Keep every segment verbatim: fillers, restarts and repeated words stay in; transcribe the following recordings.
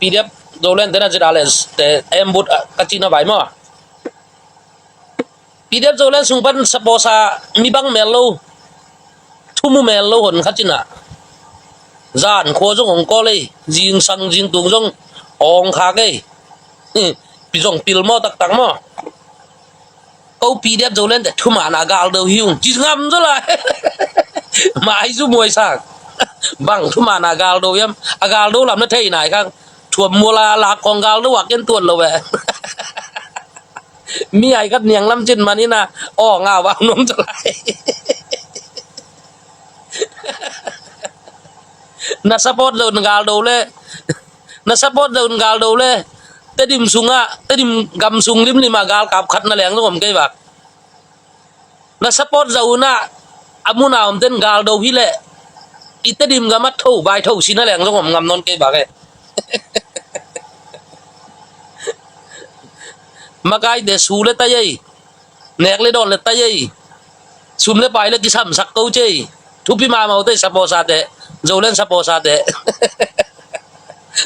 P D F Zoland te na zida le te embut ka cina vai maw. P D F Zoland sung pan saposa mi bang mel lo, thumu mel lo hon kha cina. Zan khua zong hong kawl ei, zingsang zingtung zong hong khak ei. Pi zong pil maw taktak maw. Ko P D F Zoland te thumana galdo hi ung ci ngam zaw lai. Mai zu muai sang. Bang thumana galdo hiam, a galdo lam na thei nai khang. Thuam muala lak khong galdo a ken tuan lo ve. Mi ai kat niang lam cin man ina. Aw nga vang nuam zaw lai. Na support lo na galdo le. Na support lo na galdo le. Tedim sunga, Tedim gam sung limlima galkap khat na leng zong om kei bak. Na support zau na a muna om ten galdo hi le. I Tedim gam a tho bai tho si na leng zong om ngam non kei bak e. Makai te su le tai ei. Nek le dawn le tai ei. Sum le pai le kisamsak ko cei. Thupi mamau te saposa te. Zoland saposa te.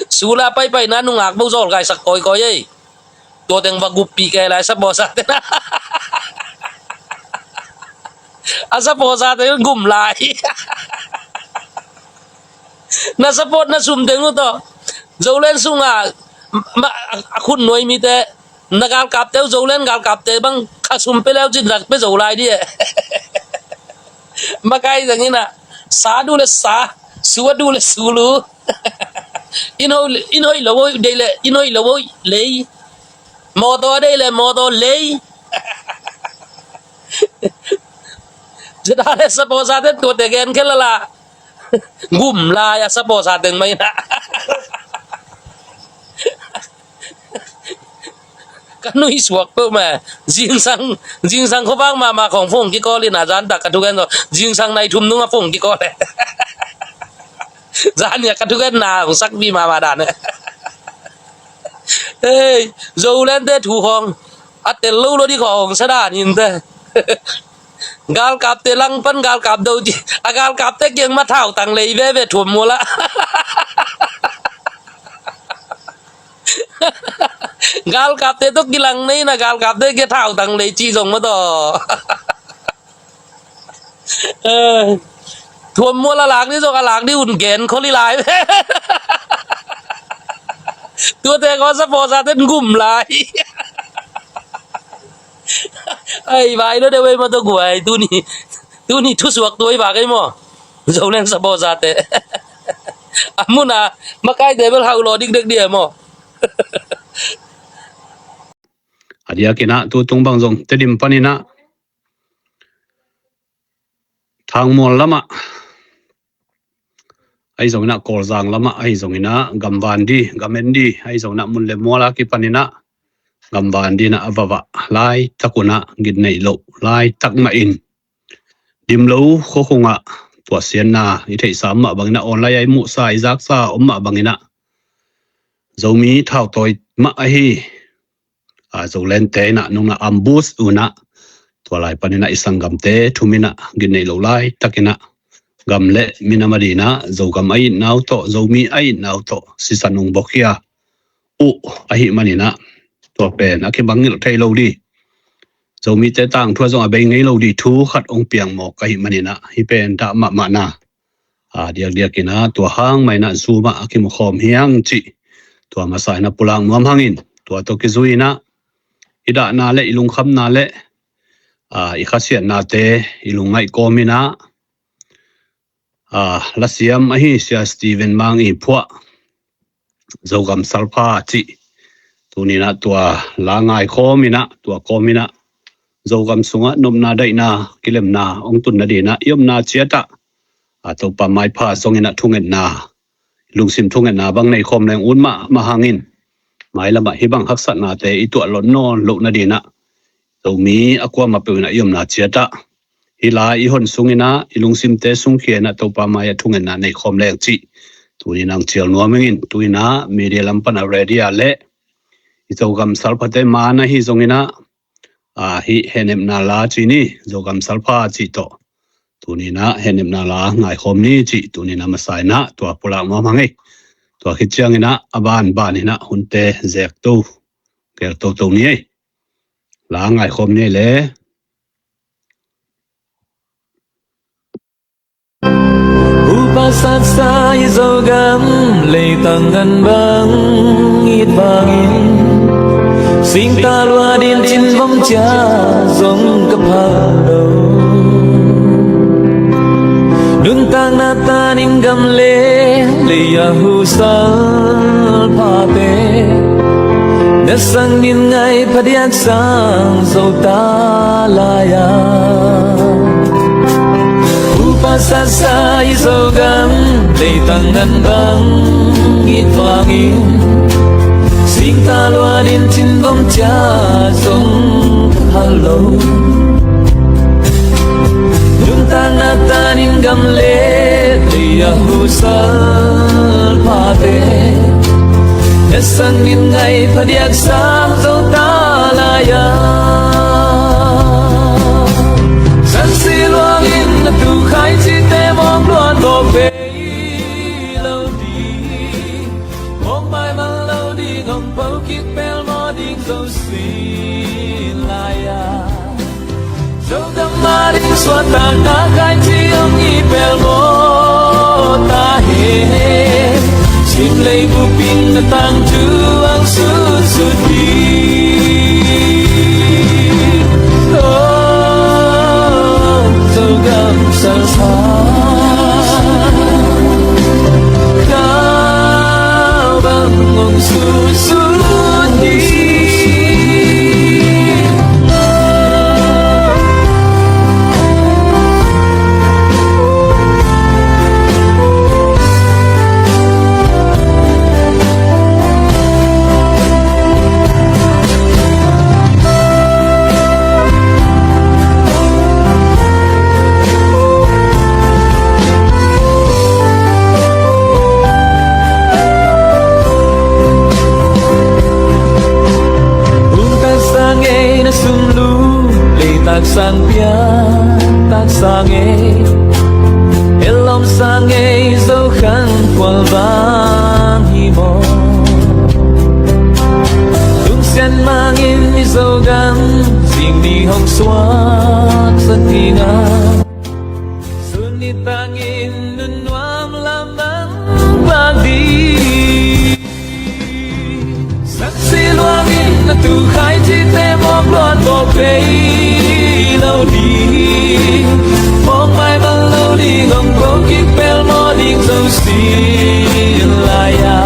Su le a paipai na nungak bo zawl gaisak koikoi ei. Tua teng va guppi kei lai saposa te na. A saposa te gum lai. Na support na sum teng uh tawh. Zoland sunga a khun nuai mite. Na galkapte uh Zoland galkapte bang kha sum pe leu cin rak pe zo lai di e. Makai zangina. Sa du le sa. Su a du le su lu. In hoi lo hoi dei le in hoi lo hoi lei. Motor dei le motor lei. Zeda le saposa te tuate gen khe lala. Gum lai a saposa teng mai na. Ka nui suak peuh ma. Zingsang, zingsang khuavak mama khong phung kikawl in a zan tak ka thugen zaw. Zingsang nai thum nunga phung kikawl e. Zan nia ka thugen na hong sakpi mama dan e. Hei, Zoland te thu khong a tel lo lo di khong hong sa dan in te. Galkapte langpan galkap do ci a galkapte kiang ma thautang lei veve thuam muala. Galkapte tawh kilang nei na galkapte kia thautang lei ci zong ma tawh. Thuam mual a lak ni zong a lak ni un gen khol i lai. Tuate ko saposa ten gum lai. Ai vai lo de wei ma to guai tuni. Tuni thusuak tuai va kei maw. Zoland saposa te. A muna makai te bel hau lo dik dek di e maw. A diakinah tutung bang zong Tedim paninah Thangmual lamah ahi zonginah Kawlzang lamah ahi zonginah gamvan di, gamen di ahi zonginah mun le muala kipaninah gamvan dinah a vavah laitak unah gitneih loh laitak mahin dimlo khuakhungah tuahsiatna i theihsa om mah banginah online a i muhsa i zaksa om mah banginah Zomi thautawi mah ahi a Zolandte inah nungnah ambush unah tua lai paninah i sanggamte thuminah gitneih loh laitakinah gam le minam a dinah Zogam a itna uh tawh Zomi a itna uh tawh sisan ung bawkhia uh ahi maninah tua pen a kibangngilh thei lo di. Zomite tangthu a zong a bei ngei lo di thu khat ong piang mawk ahi maninah hih pen dah mahmahna a diakdiakinah tua hang mainah Zoom ah a kimukhawm hiang cih tua masa inah pulak nuam hangin tua tawh kizui inah i dahna le i lungkhamna le a i khasiatnate i lungngaih kawminah a lasiam ahi Sia Stephen Mang i phuah Zogam Salpha cih tuninah tua la ngaikhawminah tua kawminah Zogam sungah nopna daihna kilemna ong tunna dinah i omna ciatah a Topa maipha zonginah thungetna lungsim thungetna bang neikhawm leng ut mahmah hangin mailamah hih bang haksatnate i tuah lot nawn lohna dinah Zomi a kuamah peuh inah i omna ciatah hih lai i hon sunginah i lungsimte sungkhia inah Topa mai-ah thungetna neikhawm leng cih tuninah ong cial nuam ingin tuinah media lam pan a ready a le i Zogam Salphate man ahi zonginah a hih hehnepna la cih ni Zogam Salpha cih tawh tuninah hehnepna la ngaikhawm ni cih tuninah masa inah tua pulak nuam hang ei. Tua khit ciangin ah a banban in ah hunte zek to, gel toto ni ei. La ngaikhawm ni ei le. Upa satsa i Zogam leitang ngan bang it vangin, singtah luat in cin vom cia zong ka phal lo. Nuntakna tanin gam le lei a husal phate, na sang min ngai phadiak sang zo ta lai-a. Upa satsa i Zogam leitang ngan bang it vangin, singtah luat in cin vom cia zong ka phal lo. Nuntakna tanin gam le lei a husal phate, na sang min ngai phadiak sang zo ta lai-a. Sansi luangin na tu khai cite mawk luan mawk bei lo ding, mawk maimal lo ding, hong po kik pelmawh ding zo sin lai-a. Zogam a ding suahtakna khai ci hong i pelmawh ta hen. Sim lei bup in na tangthu hong sutsut ding. Oh, Zogam salsa, kau bang hong sutsut ding. Hun taksang ei na sum lu, lei taksang pia taksang ei, elom sang ei zo khan kual bang hi maw. Lungsian mangin i Zogam zing ni hong suak sa ding a, sun ni tangin nun nuam lam bang bang ding. Sansi luangin na tu khai cite mawk luan mawk bei lo ding, mawk maimal lo ding, hong po kik pelmawh ding zo sin lai-a.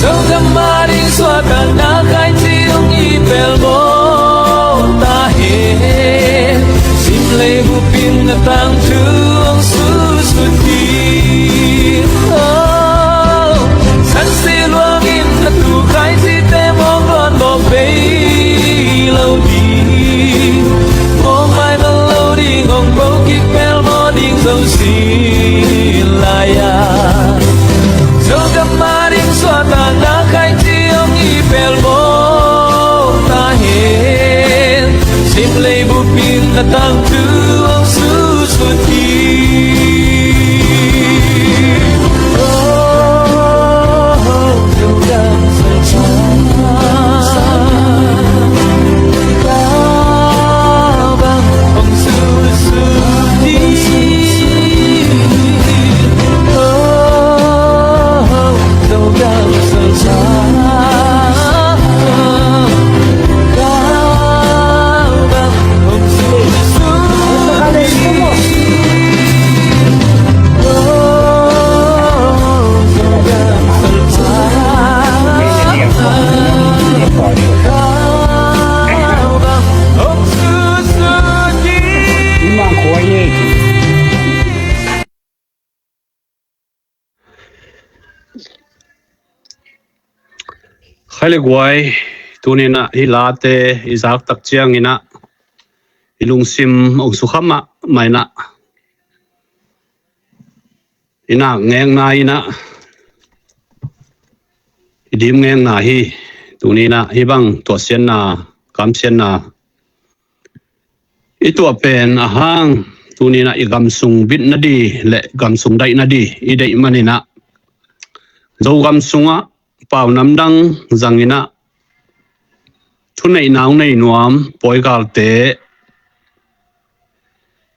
Zogam a ding suahtakna khai ci hong i pelmawh ta hen. Sim lei bup in na tangthu hong sutsut ding. Oh, sansi luangin na tu khai cite mawk luan mawk bei lo ding, mawk maimal lo ding, hong po kik pelmawh ding zo sin lai-a. Zogam a ding suahtakna khai ci hong i pelmawh ta hen. Sim lei bup in na tangthu hong sutsut ding. Oh, Zogam salsa, kau bang hong sutsut ding. Khai le guai, tuni-in ah hih late i zak tak ciangin ah i lungsim hong sukha mahmah in ah, i nak ngekna in ah, i dim ngekna hi. Tuni-in ah hih bang tuahsiatna, kamsiatna i tuah pen a hang, tuni-in ah i gamsung bit nading le gamsung daih nading i deih manin ah, Zogam sungah pau namdang zanginah thuneihna hong nei nuam pawigalte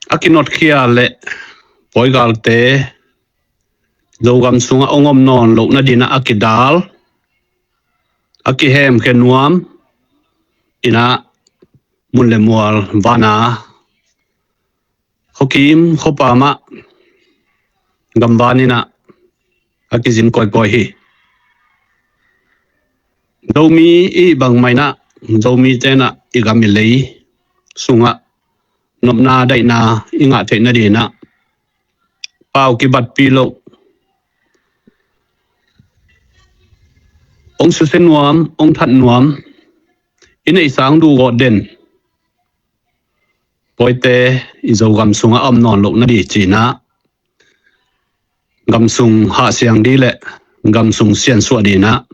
a kinotkhia le pawigalte Zogam sungah hong om nawn loh nadinah a kidal, a kihemkhia nuam inah mun le mual vana khuakim khuapamah gamvaninah a kizin kawikawi hi. Zomi i bangmainah Zomi tenah i gam i lei sungah nopna daihna i ngah theih nadinah pau kibatpi loh, hong susia nuam, hong that nuam, i neihsa hong duhgawh den pawite i Zogam sungah a om nawn loh nading cinah gamsung hahsiang ding le gamsung siansuah dinah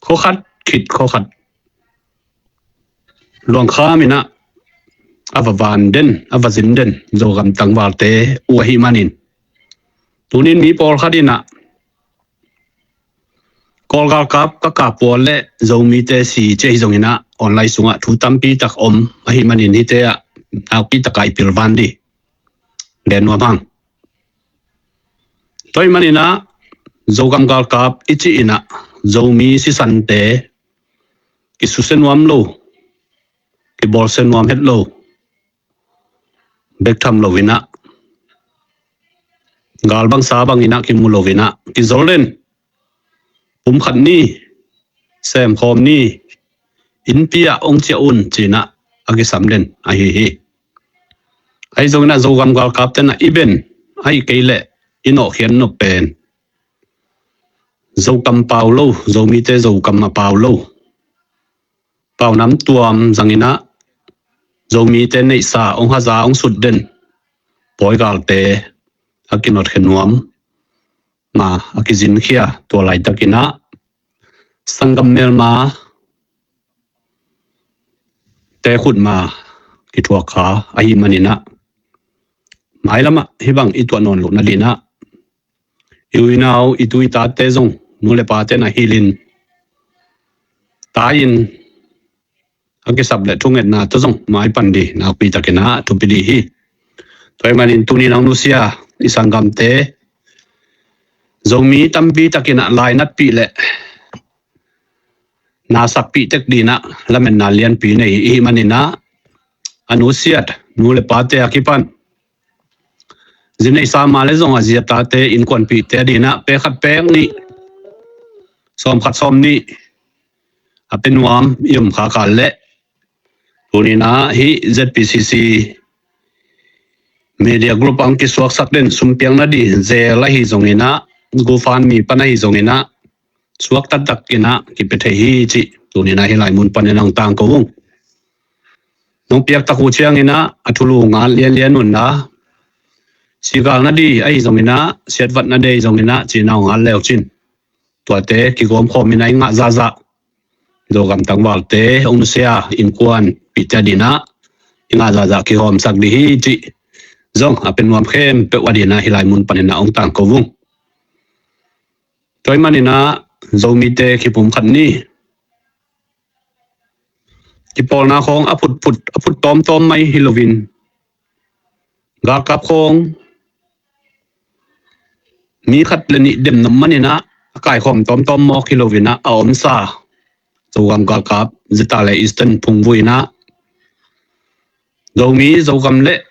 khuakhat khit khuakhat luangkham inah a va van den, a va zin den Zogam tangvalte uh ahih manin, tunin mi pawlkhat inah Kawl galkap ka kap uh le Zomite si ci ahi zonginah online sungah thu tampi tak om ahih manin hite ah nakpi takah i pilvan ding gen nuam hang. Tua ahih maninah Zogam galkap i cih inah Zomi sisante kisusia nuam lo, kibawlsia nuam het lo, bek tham loinah galbangsa banginah kimu loinah kizol den, pumkhat ni, semkhawm ni, innpi ah hong ciah un cinah a kisam den ahi hi. Ahi zonginah Zogam galkap tenah i ben ahih kei leh i nawhkhiat nop pen Zokam pau lo, Zomite Zokam a pau lo, pau nam tuam zanginah Zomite neihsa hong haza hong sut den pawigalte a kinotkhia nuam ma a kizinkhia tua laitakinah sanggam melma te khut ma kithuak kha ahih maninah mailamah hih bang i tuah nawn loh nadinah i uinau, i tu i tate zong nu le pate na hilhin tai-in a kisap le thungetna tawh zong maipan ding nakpi takinah thupi ding hi. Tua ahih manin tunin hong nusia i sanggamte Zomi tampi takinah lainatpih le nasakpih tek dinah lametna lianpi nei ihih maninah a nusiat nu le pate a kipan zi neihsa ma le zong a zi a tate innkuanpihte a dinah pek khat pek nih, sawm khat sawm nih a pia nuam i om khakal le tuninah hih Z P C C Media Group ang kisuaksak den sumpiang nading zel ahi zonginah GoFundMe pan ahi zonginah suak taktakinah kipia thei hi cih tuninah hih lai mun panin ang tangko ung. Nong piak tak uh cianginah a thulu ngal lianlian unla sigal nading ahi zonginah siatvat nading ahi zonginah cinau ngal leu cin tuate kigawmkhawm inah i ngah zahzah Zogam tangvalte hong nusia innkuanpihte a dinah i ngah zahzah kigawmsak ding hi cih zong a pia nuam khempeuh a dinah hih lai mun paninah hong tangko ung. Tua ahih maninah Zomite kipumkhat ni. Kipawlna khawng a phutphut a phut tawmtawm mai hi loin galkap khawng mi khat le nih demnop maninah a kaikhawm tawmtawm mawk hi loinah a omsa Zogam galkap zeta le Eastern phungvuh inah Zomi Zogam le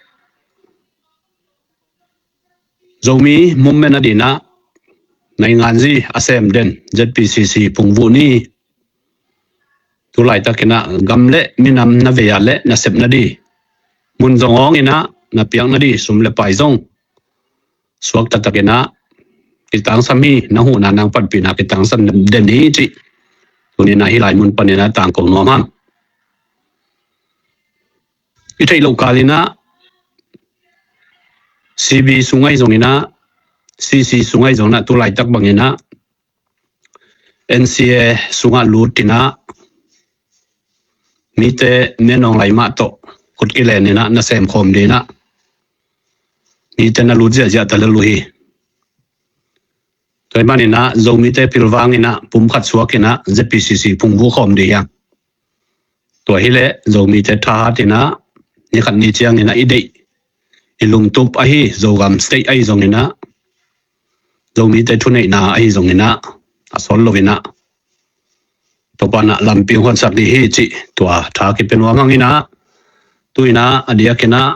Zomi movement a dinah nainganzi a sem den Z P C C phungvuh ni. Tu laitakinah gam le minam na vei a le na sep nading mun zong awnginah na piak nading sum le pai zong suak taktakinah kitangsam hi. Na huhna nang panpihna kitangsam den hi cih tuninah hih lai mun paninah tangko nuam hang. I theih loh kalinah C B sung ahi zonginah C C sung ahi zonginah tu laitak banginah N C A sungah lutinah mite menawng lai mah tawh khut kileninah na semkhawm dinah mite na lut ziahziah ta lel uh hi. Tua ahih manin ah Zomite pilvang in ah pumkhat suak in ah Z P C C phungvuh khawm dih hiang. Tua hileh Zomite thahat in ah ni khat ni ciangin ah i deih, i lungtup ahi Zogam State ahi zongin ah, Zomite thuneihna ahi zongin ah, a sawt lo in ah Topa in ah lampi hong honsak dih hi cih tua tha kipia nuam hang in ah, tu in ah a diakin ah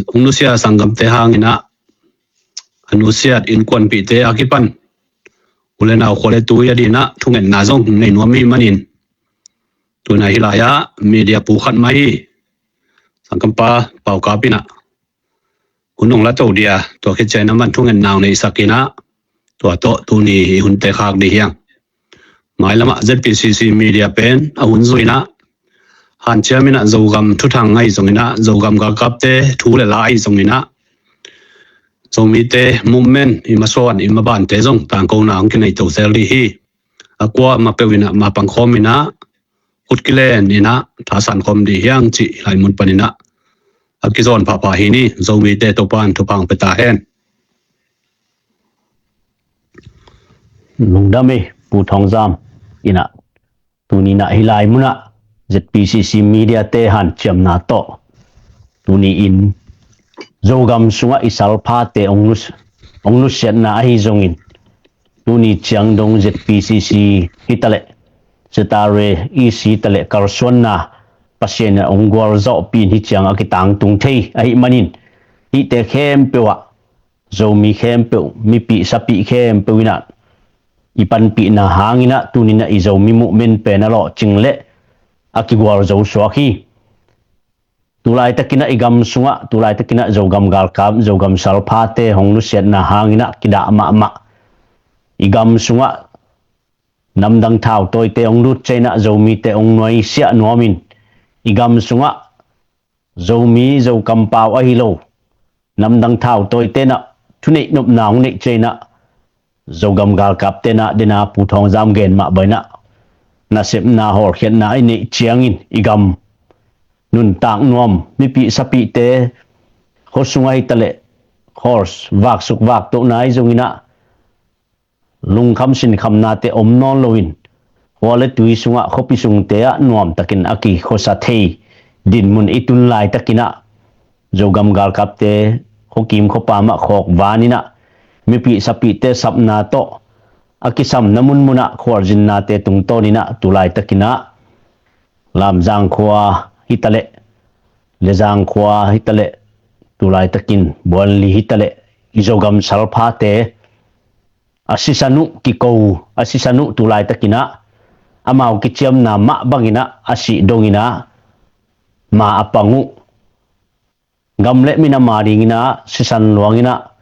hong nusia sanggamte hang in ah a nusiat innkuanpihte a kipan u le nau, khua le tui a dih in ah thungetna zong nei nuam ahih manin, tu in ah hih lai-ah media pu khat mah hi, sanggampa Pau Kap in ah hun hong la to dih a, tua khit ciangin aman thungetna hong neihsak in ah, tua tawh tuni i hunte khak dih hiang. Mailam ah Z P C C media pen a hun zui in ah, hanciam in ah Zogam thuthang ahi zongin ah, Zogam galkapte thu le la ahi zongin ah, Zomite movement i masuan i mabante zong tangkona hong kinei to zel dih hi. A kuamah peuh in ah mapang khawm in ah, khut kilen in ah thasan khawm dih hiang cih hih lai mun pan in ah a kizawn phapha hi ni. Zomite Topa in thupha hong pia ta hen. Lungdam hi, Pu Thawng Zam. In ah tuni in ah hih lai mun ah Z P C C media-te hanciamna tawh, tuni in Zogam sungah i salphate hong nus-, hong nusiatna ahi zongin, tuni ciang dong Z P C C hi taleh, Setare E C hi taleh, kalsuanna Pasian in hong gualzawhpih in hih ciang a kitangtung thei ahih manin, hihte khempeuh ah, Zomi khempeuh, mipih sapih khempeuh in ah i panpihna hangin ah tuni in ah i Zomi movement pen a lawhcing leh a kigualzo suak hi. Tulaitakin ah i gam sungah, tulaitakin ah Zogam galkap, Zogam salphate hong nusiatna hangin ah kidah mahmah i gam sungah namdang thautawite hong lut ciangin ah Zomite hong nuaisiah nuamin, i gam sungah Zomi, Zo kampau ahi lo namdang thautawite in ah thuneih nopna hong neih ciangin ah, Zogam galkapte in ah, den a Pu Thawng Zam gen mah bang in ah, nasepna hawlkhiatna i neih ciangin i gam nuntak nuam, mipih sapihte khua sungah hi taleh, khua vaksuk vaktohna ahi zongin ah, lungkham sinkhamnate om nawn loin, khua le tui sungah, khuapi sungte ah nuamtakin a kikhuasa thei dinmun i tun laitakin ah, Zogam galkapte khuakim khuapam ah khawk van in ah, mipih sapihte sapna tawh a kisamna munmun ah khualzinnate tungtawn in ah, tulaitakin ah Lamzang khua hi taleh, Lezang khua hi taleh, tulaitakin Buanli hi taleh, i Zogam salphate a sisan uh kiko, a sisan uh tulaitakin ah amau kiciamna mah bangin ah a sih dongin ah ma a pang uh. Gam le min a ma dingin ah sisan luangin ah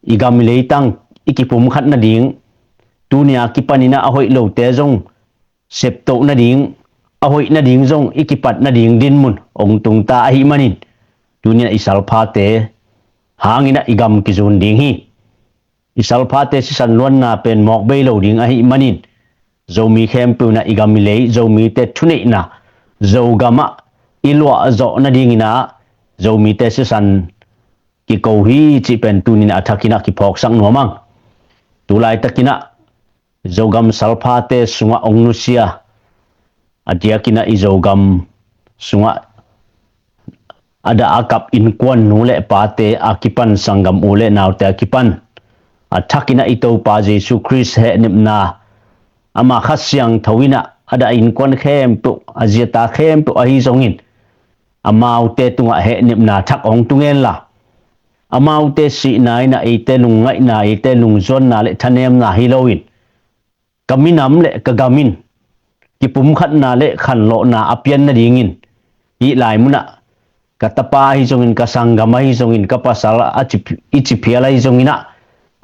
i gam i leitang i kipumkhat nading, tuni a kipanin ah a hoih lote zong septoh nading, a hoih nading zong i kipat nading dinmun hong tungta ahih manin, tuni in ah i salphate hangin ah i gam kizun ding hi. I salphate sisan luanna pen mawk bei lo ding ahih manin, Zomi khempeuh in ah i gam i lei, Zomite thuneihna, Zogam ah i luah zawh nadingin ah, Zomite sisan kiko hi cih pen tuni in ah a thakin ah kiphawksak nuam hang. Tulaitakin ah Zogam salphate sungah hong nusia, a diakin ah i Zogam sungah a dah a kap innkuan nu le pate a kipan, sanggam u le naute a kipan, a thakin ah i Topa Jesu Khrist hehnepna, ama Kha Siangtho in ah a dah innkuan khempeuh, a ziata khempeuh ahi zongin, amaute tungah hehnepna thak hong tung hen la, amaute sihna in ah eite lungngaihna, eite lungzuanna le thanemna hi loin, ka minam le ka gam in kipumkhatna le khanlawhna a pian nadingin, hih lai mun ah ka tapa ahi zongin, ka sanggam ahi zongin, ka pasal a ci, i ci phial ahi zongin ah,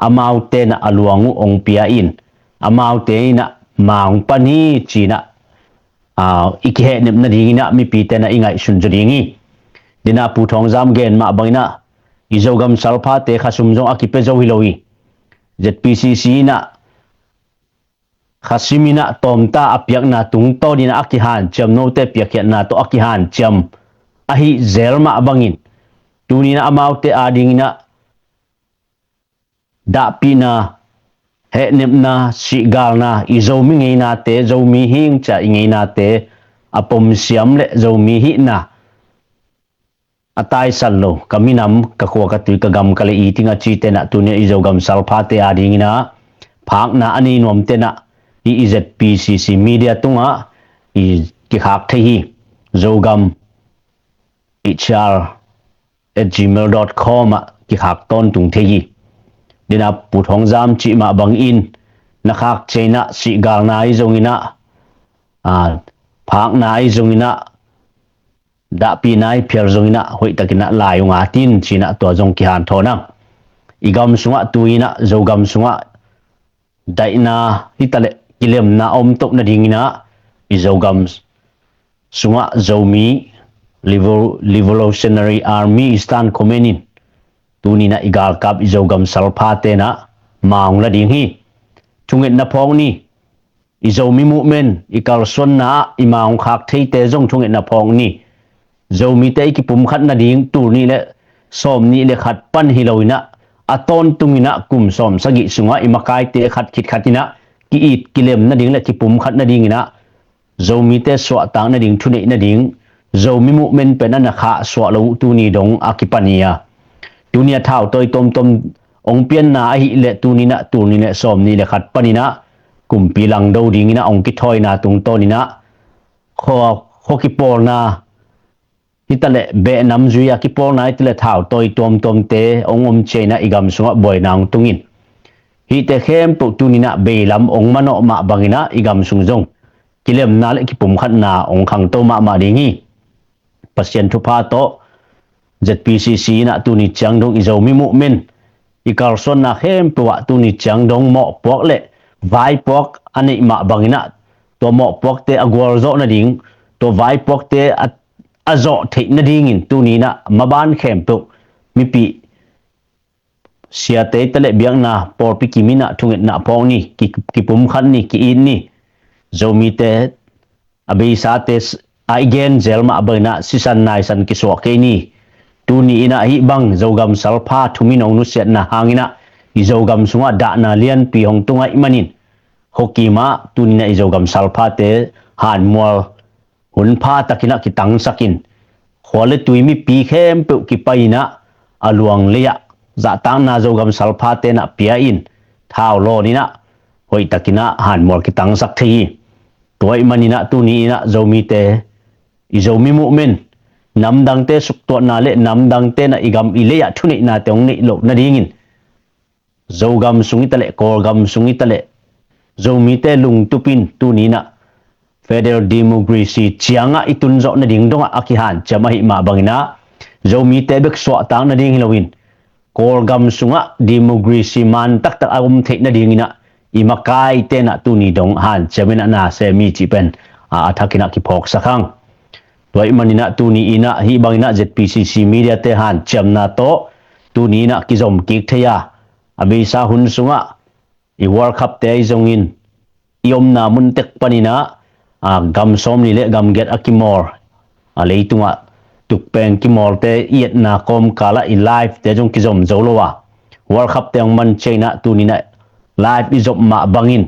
amaute in ah a luang uh hong pia in, amaute in ah ma hong pan hi ci-in ah, aa, i kihehnep nadingin ah mipite in ah i ngaihsun zaw ding hi. Den a Pu Thawng Zam gen mah bangin ah, i Zogam salphate khasum zong a kipia zo hi lo hi. Z P C C in ah khasim in ah tawmta a piakna tungtawn in ah a kihanciam, note piakkhiatna tawh a kihanciam ahi zel mah bangin, tuni in ah amaute adingin ah dahpihna, hehnepna, sihgalna, i Zomi ngeinate, Zomi hing cia i ngeinate a pomsiam le Zomi hihna a taisan lo, ka minam, ka khua, ka tui, ka gam, ka lei, i ting a ci tenah tuni a i Zogam salphate a dinginah phakna a nei nuam tenah i, i Z P C C media tungah i kikhak thei hi. Zogam H R at gmail dot com ah kikhak tawntung thei hi. Dinah Pu Thawng Zam cih mah bangin na khak cianginah sihgalna i zonginah, a, phakna i zonginah, dahpihna i phial zonginah hoihtakinah lai ung a tin cinah tua zong kihanthawn ang. I gam sungah tuinah Zogam sungah daihna hitaleh kilemna a om toh nadinginah i Zogam sungah Zomi Revol-, Revolutionary Army Eastern Command in tuninah i galkap i Zogam salpha tenah maung la ding hi. Thungetna phawng ni. I Zomi movement i kalsuanna ah i maung khak theite zong thungetna phawng ni. Zomite i kipumkhat nading tul nih le sawm nih le khat pan hi loinah a tawntunginah kum sawm sagih sungah i makaite khat khit khatinah ki-it kilem nading le kipumkhat nadinginah Zomite suahtak nading, thuneih nading Zomi movement pen a na khah suah lo uh tuni dong a kipan hi a. Tuni a thautawi tuamtuam ong pianna ahih leh tuninah tul nih le sawm nih le khat paninah kumpi langdo dinginah ong kithawina tungtawninah khua, khua kipawlna hitaleh behnam zui a kipawlna hitaleh thautawi tuamtuamte ong om cianginah i gam sungah buaina ong tungin hihte khempeuh tuninah beilam ong manawh mah banginah i gam sung zong kilemna le kipumkhatna ong khangto mahmah ding hi. Pasian thupha tawh Z P C C inah tuni ciang dong i Zomi movement i kalsuanna khempeuh ah tuni ciang dong mawhpuak le vaipuak a neih mah banginah tua mawhpuakte a gualzawh nading, tua vaipuakte a, a zawh theih nadingin tuninah maban khempeuh mipi siate hitaleh biakna pawlpi kiminah thungetna phawng ni, ki, kipumkhat ni, ki-it ni. Zomite a beisate a i gen zel mah banginah sisan naisan kisuah kei ni. Tuni inah hih bang Zogam salpha thumin ong nusiatna hanginah i Zogam sungah dahna lianpi hong tung ahih manin khua kimah tuninah i Zogam salphate hanmual hunpha takinah kitangsakin khua le tui mipi khempeuh kipai-inah a luang lei-ah zahtakna Zogam salpha tenah pia-in thau lawninah hoihtakinah hanmual kitangsak thei hi. Tua ahih maninah tuni inah Zomite i Zomi movement namdangte suktuahna le namdangte inah i gam i lei-ah thuneihnate hong neih loh nadingin Zogam sung hitaleh Kawlgam sung hitaleh Zomite lungtupin tuninah federal democracy ciangah i tunzawh nading dongah a kihanciam ahih mah banginah Zomite bek suahtak nading hi loin Kawlgam sungah democracy man taktak a om theih nadinginah i makai tenah tuni dong hanciaminah na sem hi cih pen a, a thakinah kiphawksak hang. Tua ahih maninah tuni inah hih banginah Z P C C mediate hanciamna tawh tuni inah kizom kik thei a, a beisa hun sungah i World Cup te ahi zongin i omna mun tek paninah a, gam sawmli le gam giat a kimawl a, leitungah tukpeng kimawlte i etna kawmkalah i live te zong kizom zo lo a, World Cup te hong man cianginah tuninah live i zop mah bangin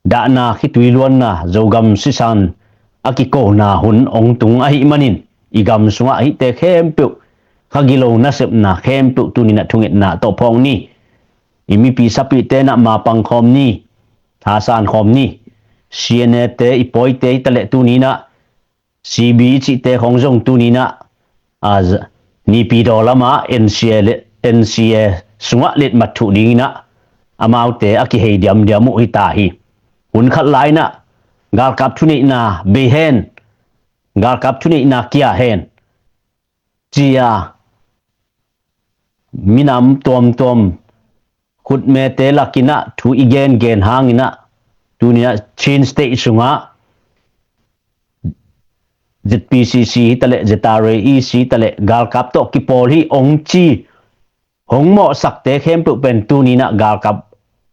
dahna khitui luanna Zogam sisan a kikona hun ong tung ahih manin i gam sungah hihte khempeuh kha gilo nasepna khempeuh tuninah thungetna tawh phawng ni. I mipi sapite inah mapang khawm ni, thasan khawm ni. C N A te i pawite hitaleh tuninah C B i cihte khawng zong tuninah a, z-, Nipi daw lamah N C A le, N C A sungah letmat thuh dinginah amaute a kihei diamdiam uh hita hi. Hun khat lai-inah galkap thuneihna bei hen, galkap thuneihna kia hen cia minam tuamtuam khutmete lakinah thu i gengen hanginah tuninah Chin State sungah Z P C C hitaleh Z R A E C hitaleh galkap tawh kipawl hi ong ci hong mawhsakte khempeuh pen tuninah galkap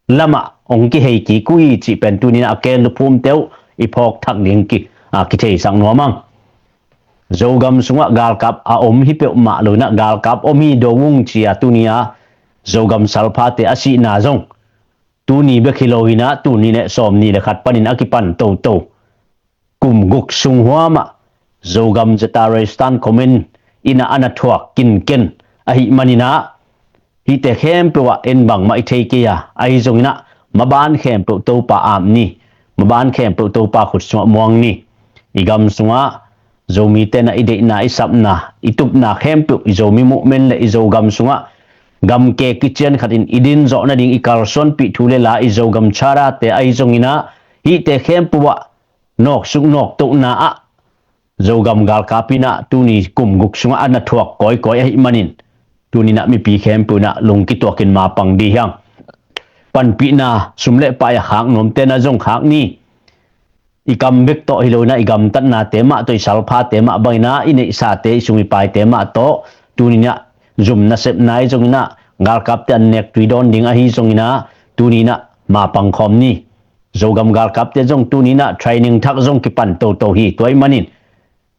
lamah ong kihei kik uh hi cih pen tuninah a ken luphumte uh i phawk thak ding ki, a, kitheisak nuam ang. Zogam sungah galkap a om hi peuhmah loinah galkap om hi do ung cia tuni a Zogam salphate a sihna zong tuni bek hi lo in ah, tuni le sawm ni le khat panin a kipan toto kum guk sung huamah Zogam Zatara Stand Command in ah a na thuak kinken ahih manin ah, hihte khempeuh ah en bangmah i thei kei a, ahi zongin ah maban khempeuh Topa ap ni, maban khempeuh Topa khut sungah muang ni. I gam sungah Zomite in ah i deihna, i sapna, i tupna khempeuh, i Zomi movement le i Zogam sungah gamke kician khatin i din zawh nading i kalsuanpih thu le la, i Zogam Charter-te ahi zongin ah, hihte khempeuh ah nawksuk nawktohna ah Zogam galkap in ah tuni kum guk sungah a na thuak kawikawi ahih manin, tuni in ah mipi khempeuh in ah lungkituakin mapang dih hiang. Panpihna sum le pai a khak nuamte in ah zong khak ni. I kam bek tawh hi lo in ah, i gamtatnate mah tawh, i salphate mah bangin ah, i neihsate, i sum i paite mah tawh, tuni in ah zum nasepna ahi zongin ah, galkapte an nek tui dawn ding ahi zongin ah, tuni in ah mapang khawm ni. Zogam galkapte zong tuni in ah training thak zong kipan toto hi. Tua ahih manin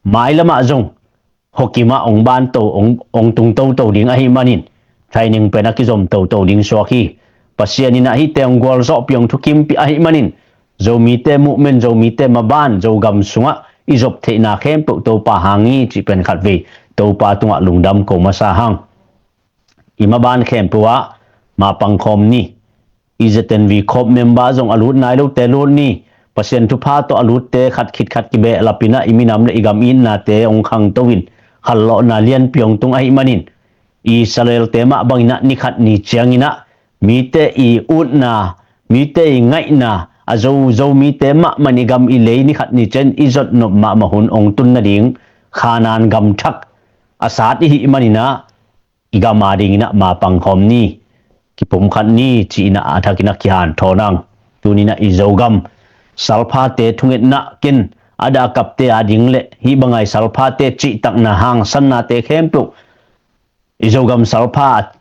mailamah zong hokim ah hong ban to, hong, hong tung toto ding ahih manin, training pen a kizom toto ding suak hi. Pasian in ah hihte hong gualzawhpih, hong thukimpih ahih manin, Zomite movement, Zomite maban, Zogam sungah i zop theihna khempeuh Topa hang hi cih pen khatvei Topa tungah lungdam ko masa hang. I maban khempeuh ah mapang khawm ni. I Z N V corps member zong a lut nai lote lut ni. Pasian thupha tawh a lutte khat khit khat kibehlap in ah, i minam le i gam itnate hong khangto in, khallawhna lianpi hong tung ahih manin, i Israel-te mah bangin ah ni khat ni ciangin ah mite i utna, mite i ngaihna, a Zo, Zomite mahmah in i gam i lei ni khat ni ciangin i zotnop mahmah hun hong tun nading Khanaan gam thak a sat i hih manin ah, i gam adingin ah mapang khawm ni, kipumkhat ni ci-in ah a thakin ah kihanthawn ang. Tuni in ah i Zogam salphate thungetna, ken a dahkapte ading le hih bangai salphate cihtakna, hangsannate khempeuh i Zogam salphate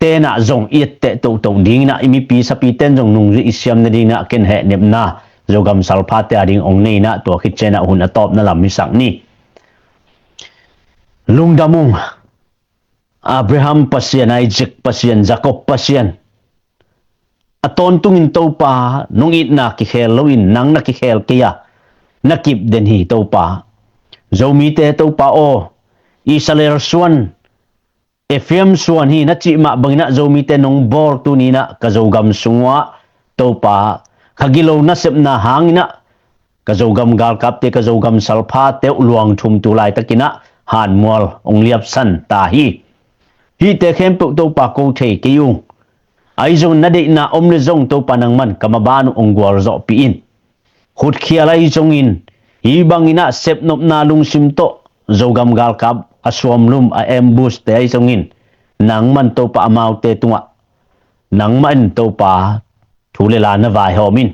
in ah zong i etteh tohtoh dingin ah, i mipi sapite in zong nungzui i siam nadingin ah ken hehnepna Zogam salphate ading hong nei in ah, tua khit ciangin ah hun a tawpna lam i sak ni. Lungdam ung. Abraham Pasian, Isaac Pasian, Jacob Pasian, a tawntungin Topa, nong itna kikhel loin nang na kikhel kei a, na kip den hi Topa. Zomite Topa aw, Israel suan, Ephraim suan hi na cih mah bangin ah Zomite nong bawl, tuni in ah ka Zogam sungah Topa, ka gilo nasepna hangin ah ka Zogam galkapte, ka Zogam salphate uh luang thum tu laitakin ah hanmual hong liapsan ta hi. Hihte khempeuh Topa ko thei kei ung. Ahi zongin na deihna om le zong Topa nangman ka maban uh hong gualzawhpih in. Khutkhial ahi zongin, hih bangin ah sepnopna lungsim tawh Zogam galkap a suamlum, a ambush-te ahi zongin, nangman Topa amaute tungah nangmah in Topa thu le la na vaihawm in.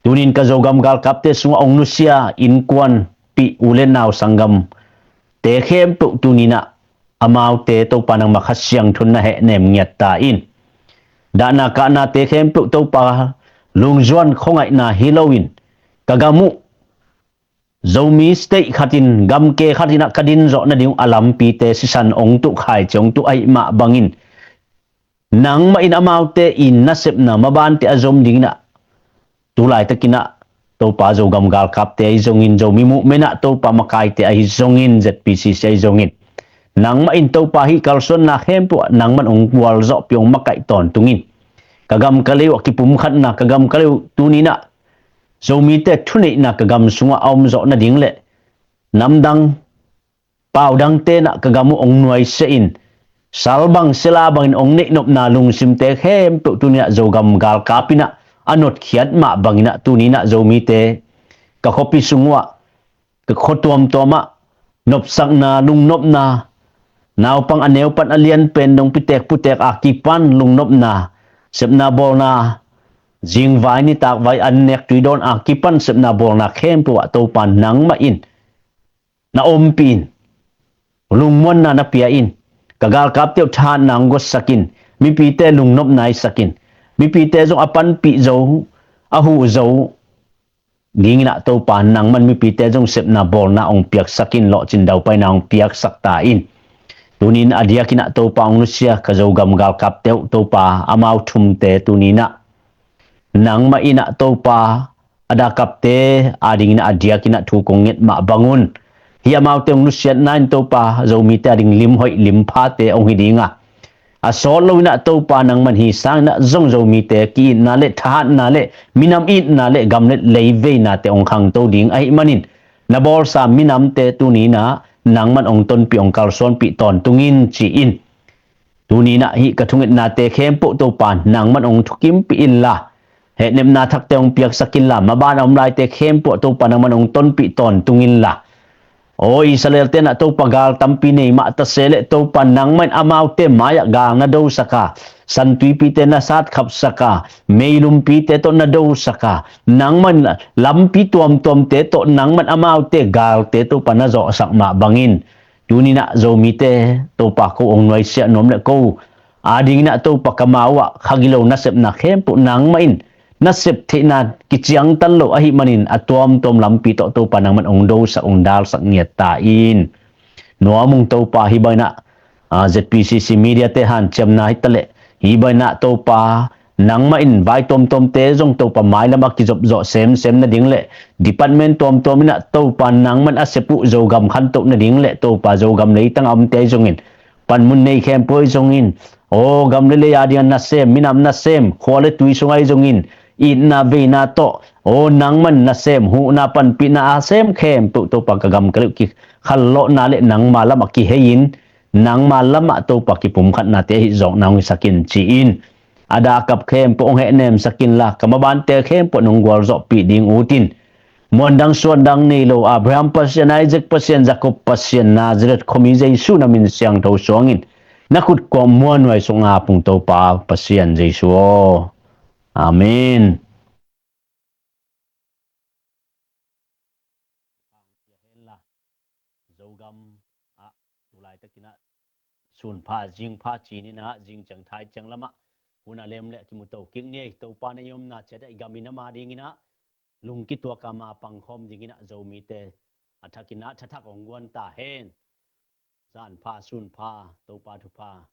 Tunin ka Zogam galkapte sungah hong nusia innkuanpih u le nau sanggamte khempeuh tunin ah amaute Topa nangmah Kha Siangtho in na hehnem ngiat ta in. Dahna kahnate khempeuh Topa lungzuan khuangaihna hi loin, ka gam uh Zomi state khatin, gamke khatin ah ka din zawh nading uh a lampite sisan hong tuh, khaici hong tuh ahih mah bangin, nangmah in amaute i nasepna mabante a zom dingin ah tu laitakin ah Topa Zogam galkapte ahi zongin, Zomi movement ah Topa makaite ahi zongin, Z P C C ahi zongin, nangmah in Topa hih kalsuanna khempeuh ah nangman hong gualzawhpih, hong makaih tawntung in. Ka gam ka lei uh a kipumkhatna, ka gam ka lei uh tunin ah Zomite thuneihna ka gam sungah a om zawh nading le namdang, paudangte in ah ka gam uh hong nuaisiah in, sal bang sela bangin hong neihnopna lungsimte khempeuh tunin ah Zogam galkap in ah a notkhiat mah bangin ah tunin ah Zomite ka khuapi sung uh ah, ka khua tuamtuam ah nopsakna, lungnopna, naupang a neu pan a lian pen dong pitek putek a kipan lungnopna, sepna bawlna, zingvai nitakvai an nek tui dawn a kipan sepna bawlna khempeuh ah Topa nangmah in na ompih in, lungmuanna na pia in, ka galkapte uh thahatna hong guatsak in, mipite lungnopna i sak in, mipite zong a panpih zo, a huh zo dingin ah Topa nangman mipite zong sepna bawlna hong piaksak in, lawhcin daupaina hong piaksak ta in. Tunin a diakin ah Topa hong nusia ka Zogam galkapte uh Topa amau thumte tunin ah Nangmah in ah Topa a dakapte adingin ah a diakin ah thu kong nget mah bangun, hih amaute hong nusiatna in Topa Zomite ading lim hoih lim phate hong hi ding a, a sawt loin ah Topa nangman hi sangin ah zong Zomite ki-itna le thahatna le minam itna le gam le lei veinate hong khangto ding ahih manin, na bawlsa minamte tuni in ah nangman hong tonpih hong kalsuanpih tawntung in ci-in, tuni in ah hih ka thungetnate khempeuh Topa nangman hong thukimpih inla, hehnepna thakte hong piaksak inla, maban a om laite khempeuh Topa nangman hong tonpih tawntung inla. Aw Israel-te in ah Topa gal tampi nei mah ta se leh Topa nangmah in amaute mai-ah gal na dosak a, santuipite na satkhapsak a, meilumpite tawh na dosak a, nangmah in lampi tuamtuamte tawh nangmah in amaute galte Topa na zawhsak mah bangin, tuni in ah Zomite Topa ko hong nuaisiah nuam le ko adingin ah Topa ka mau ah kha gilo nasepna khempeuh nangmah in nasep theihna kiciangtan lo ahih manin a tuamtuam lampi tawh Topa nangmah in hong dosak hong dalsak ngiat ta in. Nuam ung Topa, hih bangin ah, ah, Z P C C media-te hanciamna hi ta leh, hih bangin ah Topa nangmah in vai tuamtuamte zong Topa mailam ah kizopzawh semsem nading le department tuamtuam in ah Topa nangmah in a sep uh Zogam khantoh nading le Topa Zogam leitang a omte ahi zongin, panmun nei khempeuh ahi zongin, aw gam le lei ading a nasem, minam nasem, khua le tui sung ahi zongin, itna veina tawh aw nangmah in nasem, huhna panpihna a sem khempeuh Topa ka gam ka lei uh kikhallawhna le nangma lamah kihei-in, nangma lamah Topa kipumkhatnate ahi zawkna hong hisak in ci-in, a dakap khempeuh hong hehnemsak inla, ka mabante khempeuh nong gualzawhpih ding ut in. Muandang suandang nei lo Abraham Pasian, Isaac Pasian, Jacob Pasian, Nazareth khuami Jesu na min siangtho suangin na khut kuam muanhuai sungah pung Topa Pasian Jesu aw. Amen. Zogam ah tulaitakin ah sunpha zingpha cinin ah zingciang thaiciang lamah hun a lem le kimuto kik ni ei. Topa na i omna ciat ah i gam in ama dingin ah lungkituak a ma pangkhawm dingin ah Zomite a thakin ah thathak hong guan ta hen. Zanpha sunpha Topa thupha